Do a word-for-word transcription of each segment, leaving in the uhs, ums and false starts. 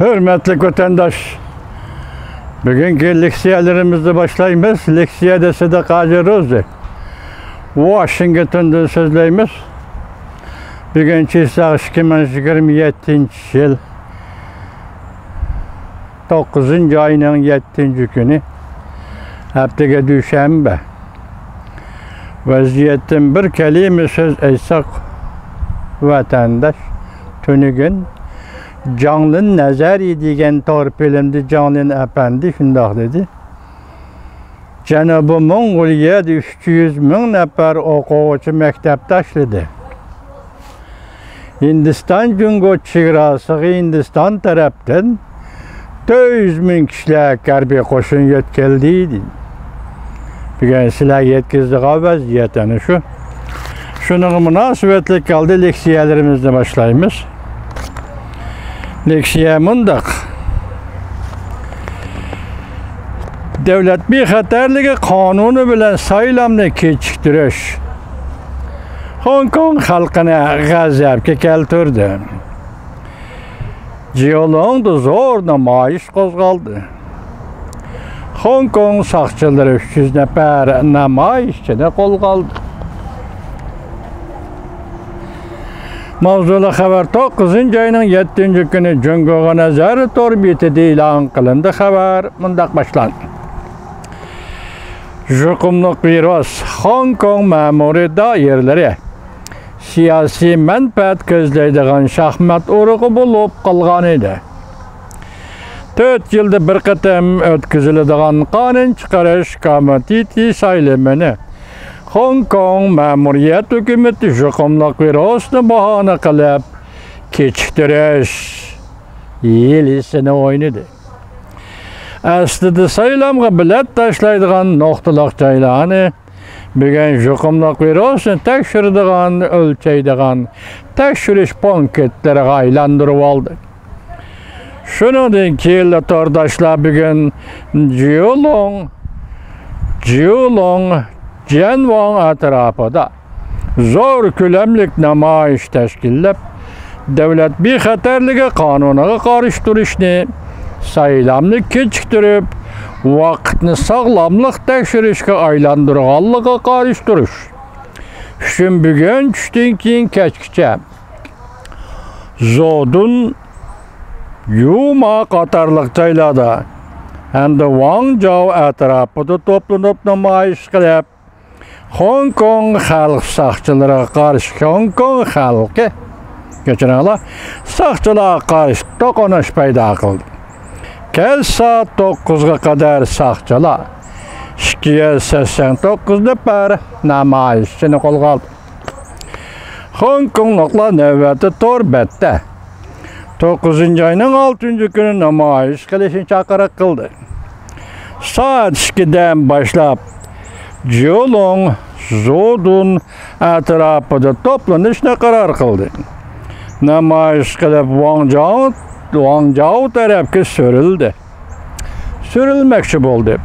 ھۆرمەتلىك ۋەتەنداش، بۈگۈنكى لېكسىيەلىرىمىزنى باشلايمىز. لېكسىيەدە سىدىق ھاجى روزى، ۋاشىنگتوندىن سۆزلەيمىز. بۈگۈن چىساغ ئىككى مىڭ يىگىرمە يەتتىنچى يىل، توققۇزىنچى ئاينىڭ يەتتىنچى كۈنى، ھەپتىگە دۈشەنبە. ۋەزىيەتتىن بىر كەلىمە سۆز ئېيتساق، ۋەتەنداش، تۈنۈگۈن جاڭلىن نەزەرى دېگەن تور فىلىمدە جاڭلىن ئەپەندى شۇنداق دېدى: جەنۇبىي موڭغۇلىيەدە ئۈچ يۈز مىڭ نەپەر ئوقۇغۇچى مەكتەپ تاشلىدى. ھىندىستان جۇڭگو چېگراسىغا ھىندىستان تەرەپتىن تۆت يۈز مىڭ كىشىلىك ھەربىي قوشۇن يۆتكەلدى، دېدى. بۈگۈن سىلەرگە يەتكۈزىدىغان ۋەزىيەت ئەنە شۇ. شۇنىڭغا مۇناسىۋەتلىك ھالدا لېكسىيەلىرىمىزنى باشلايمىز. لېكسىيە مۇنداق. دۆلەت بىخەتەرلىكى قانۇنى بىلەن سايلامنى كېچىكتۈرۈش خوڭكوڭ خەلقىنى غەزەپكە كەلتۈردى. جيۇلۇڭدا زور نامايىش قوزغالدى. خوڭكوڭ ساقچىلىرى ئۈچ يۈز نەپەر نامايىشچىنى قولغا ئالدى. ماۋزۇلۇق خەۋەر توققۇزىنچى ئاينىڭ يەتتىنچى كۈنى جۇڭگوغا نەزەر تور بېتىدە ئېلان قىلىندى. خەۋەر مۇنداق باشلاندى. يۇقۇملۇق ۋىرۇس خوڭكوڭ مەمۇرىي دائىرىلىرى سىياسىي مەنپەئەت كۆزلەيدىغان شاھمات ئۇرۇقى بولۇپ قالغان ئىدى. تۆت يىلدا بىر قېتىم ئۆتكۈزۈلىدىغان قانۇن چىقىرىش كومىتېتى سايلىمىنى خوڭكوڭ مەمۇرىيەت ھۆكۈمىتى يۇقۇملۇق ۋىرۇسنى باھانە قىلىپ، كېچىكتۈرۈش ھىيلىسىنى ئوينىدى. ئەسلىدە سايلامغا بېلەت تاشلايدىغان نۇقتىلىق جايلارنى بۈگۈن يۇقۇملۇق ۋىرۇسنى تەكشۈرىدىغان، ئۆلچەيدىغان تەكشۈرۈش پونكىتلىرىغا ئايلاندۇرۇۋالدى. شۇنىڭدىن كېيىنلا تورداشلار بۈگۈن جيۇلۇڭ، جيۇلۇڭ، جيەنۋاڭ ئەتراپىدا زور كۆلەملىك نامايىش تەشكىللەپ، دۆلەت بىخەتەرلىكى قانۇنىغا قارشى تۇرۇشنى، سايلامنى كېچىكتۈرۈپ، ۋاقىتنى ساغلاملىق تەكشۈرۈشكە ئايلاندۇرغانلىقىغا قارشى تۇرۇش ئۈچۈن بۈگۈن چۈشتىن كېيىن كەچكىچە زودۇن، يۇما قاتارلىق جايلاردا ھەمدە ۋاڭجاۋ ئەتراپىدا توپلىنىپ نامايىش قىلىپ، خوڭكوڭ خەلق ساقچىلىرىغا قارشى، خوڭكوڭ خەلقى، كەچۈرۈڭلار، ساقچىلارغا قارشى توقۇنۇش پەيدا قىلدى. كەچ سائەت توققۇزغا قەدەر ساقچىلار ئىككى يۈز سەكسەن توققۇز نەپەر نامايىشچىنى قولغا ئالدى. خوڭكوڭلۇقلار نۆۋەتتە تور بەتتە توققۇزىنچى ئاينىڭ ئالتىنچى كۈنى نامايىش قىلىشنى چاقىرىق قىلدى. سائەت ئىككىدىن باشلاپ جيۇلۇڭ، زودۇن ئەتراپىدا توپلىنىشنى قارار قىلدى. نامايىش قىلىپ ۋاڭجاۋ، ۋاڭجاۋ تەرەپكە سۈرۈلدى. سۈرۈلمەكچى بولدى.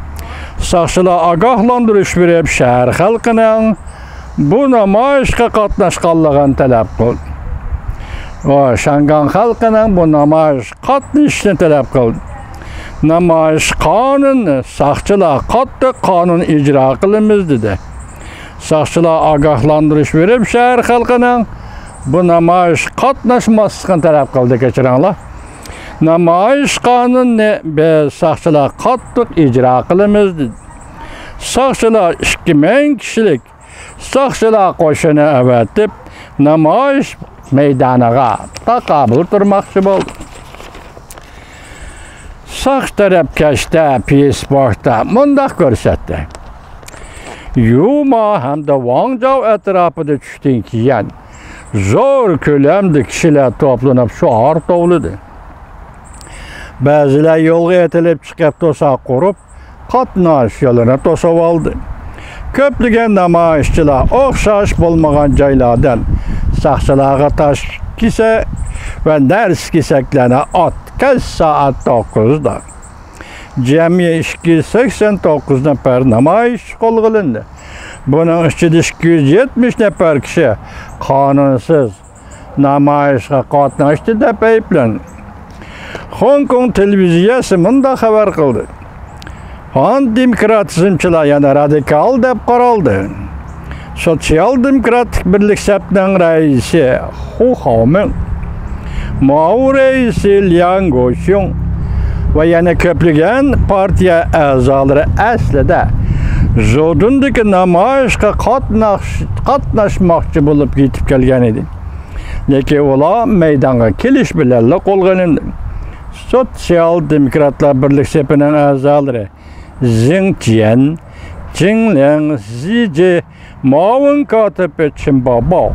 ساقچىلار ئاگاھلاندۇرۇش بېرىپ، شەھەر خەلقىنىڭ بۇ نامايىشقا قاتناشقانلىقىنى تەلەپ قىلدى. ۋە شياڭگاڭ خەلقىنىڭ بۇ نامايىشقا قاتنىشىشىنى تەلەپ قىلدى. نامايىش قانۇنى، ساقچىلار قاتتىق قانۇن ئىجرا قىلىمىز، دېدى. ساقچىلار ئاگاھلاندۇرۇش بېرىپ، شەھەر خەلقىنىڭ بۇ نامايىشقا قاتناشماسلىقىنى تەلەپ قىلدى. كەچۈرۈڭلار. نامايىش قانۇنىنى بىز ساقچىلار قاتتىق ئىجرا قىلىمىز، دېدى. ساقچىلار ئىككى مىڭ كىشىلىك ساقچىلار قوشۇنى ئەۋەتىپ، نامايىش مەيدانىغا تاقابىل تۇرماقچى بولدى. ساقچى تەرەپ كەچتە فېيسبۇكتا مۇنداق كۆرسەتتى: يۇما ھەمدە ۋاڭجاۋ ئەتراپىدا چۈشتىن كېيىن زور كۆلەمدە كىشىلەر توپلىنىپ شوئار توۋلىدى. بەزىلەر يولغا ئېتىلىپ چىقىپ توساق قۇرۇپ، قاتناش يولىنى توسۇۋالدى. كۆپلىگەن نامايىشچىلار ئوخشاش بولمىغان جايلاردىن ساقچىلارغا تاش كېسەك ۋە نەرسە كېسەكلەرنى ئاتتى. كەچ سائەت توققۇزدا جەمئىي ئىككى يۈز سەكسەن توققۇز نەپەر نامايىشچى قولغا ئېلىندى. بۇنىڭ ئىچىدە ئىككى يۈز يەتمىش نەپەر كىشى قانۇنسىز نامايىشقا قاتناشتى دەپ ئەيىبلەندى. خوڭكوڭ تېلېۋىزىيەسى مۇنداق خەۋەر قىلدى: خان دېموكراتىزمچىلار يەنە رادىكال دەپ قارالدى. سوتسىيال دېموكراتىك بىرلىك سەپنىڭ رەئىسى خۇ خاۋمىڭ، مۇئاۋىن رەئىسى لياڭ گوشيۇڭ ۋە يەنە كۆپلىگەن پارتىيە ئەزالىرى ئەسلىدە زۇدۇندىكى نامايىشقا قاتناش-، قاتناشماقچى بولۇپ يېتىپ كەلگەن ئىدى. لېكىن ئۇلار مەيدانغا كېلىش بىلەنلا قولغا ئېلىندى. سوتسىيال دېموكراتلار بىرلىك سېپىنىڭ ئەزالىرى زېڭ چيەن، جېڭ لېڭ، زى جې، مۇئاۋىن كاتىپى چېن باۋباۋ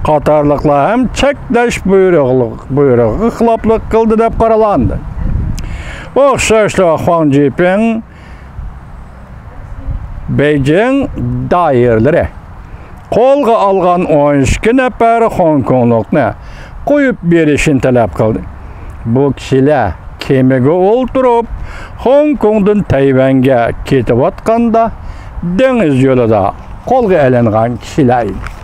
قاتارلىقلار ھەم چەكلەش بۇيرۇقلۇق-، بۇيرۇقىغا خىلاپلىق قىلدى دەپ قارىلاندى. ئوخشاشلا خۇاڭ جىپىڭ بېيجىڭ دائىرىلىرى قولغا ئالغان ئون ئىككى نەپەر خوڭكوڭلۇقنى قويۇپ بېرىشنى تەلەپ قىلدى. بۇ كىشىلەر كېمىگە ئولتۇرۇپ، خوڭكوڭدىن تەيۋەنگە كېتىۋاتقاندا، دېڭىز يولىدا قولغا ئېلىنغان كىشىلەر ئىدى.